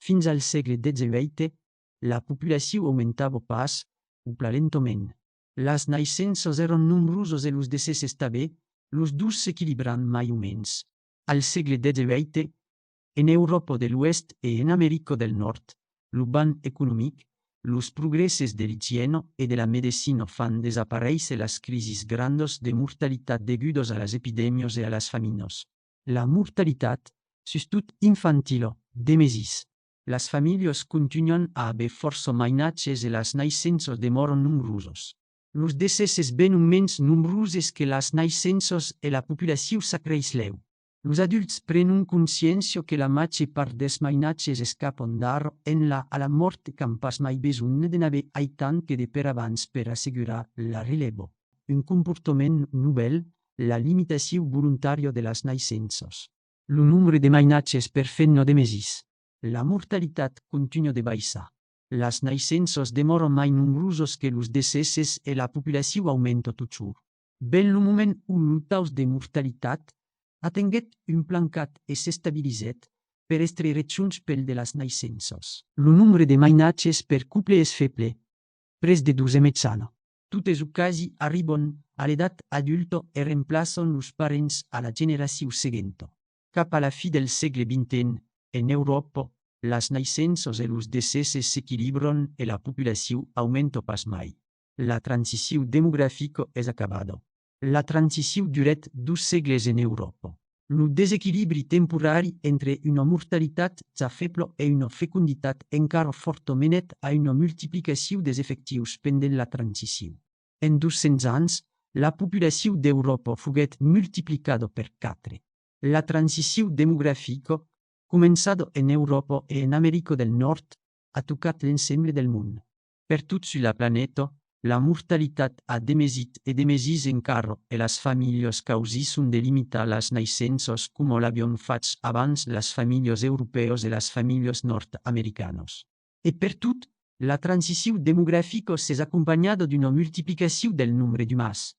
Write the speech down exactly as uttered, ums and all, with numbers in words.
Fins al sègle dètz-e-uèit, la populacion aumentava pas, o plan lentament. Las naissenças èran nombrosas e los decèsses tanben, los dos s'equilibran mai o mens. Al sègle dètz-e-uèit, en Euròpa de l'Oèst e en America del Nòrd, lo vam economic, los progrèsses de l'igièna e de la medecina fan desaparéisser las crisis grandas de mortalitat degudas a las epidèmias e a las faminas. La mortalitat, sustot infantila, demesís. Las familhas contunhan a aver fòrça mainatges e las naissenças demòran nombrosas. Los decèsses venon mens nombroses que las naissenças e la populacion s'acreis lèu. Los adults prenon consciéncia que la màger part dels mainatges escapan d'ara enlà a la mòrt e qu'an pas mai besonh de n'aver aitant que de paravents per assegurar la relèva. Un comportament novèl, la limitacion volontària de las naissenças. Lo nombre de mainatges per femna demesís. La mortalitat contunha de baissar. Las naissenças demòran mai nombrosas que los decèsses e la populacion aumenta totjorn. Ven lo moment ont lo taus de mortalitat atenguèt un plancat e s'estabilizèt per èstre rejonch pel de las naissenças. Lo nombre de mainatges per cople es feble, près de dos en mejana. Totes o quasi arriban a l'edat adulta e remplaçan los parents a la generacion seguenta. Cap a la fin del sègle vint-e-un, en Euròpa, las naissenças e los decèsses s'equilibran e la populacion aumenta pas mai. La transicion demografica es acabada. La transicion durèt dos sègles en Euròpa. Lo desequilibri temporari entre una mortalitat ja febla e una feconditat encara fòrta menèt a una multiplicacion dels efectius pendent la transicion. En dos cents ans, la populacion d'Euròpa foguèt multiplicada per quatre. La transicion demografica, començada en Euròpa e en America del Nòrd, a tocat l'ensemble del mond. Pertot sus la planeta, la mortalitat a demesit e demesís encara e las familhas causisson de limitar las naissenças coma l'avián fach abans las familhas europèas e las familhas nòrd-americanas. E pertot, la transicion demografica s'es acompanhada d'una multiplicacion del nombre d'umans.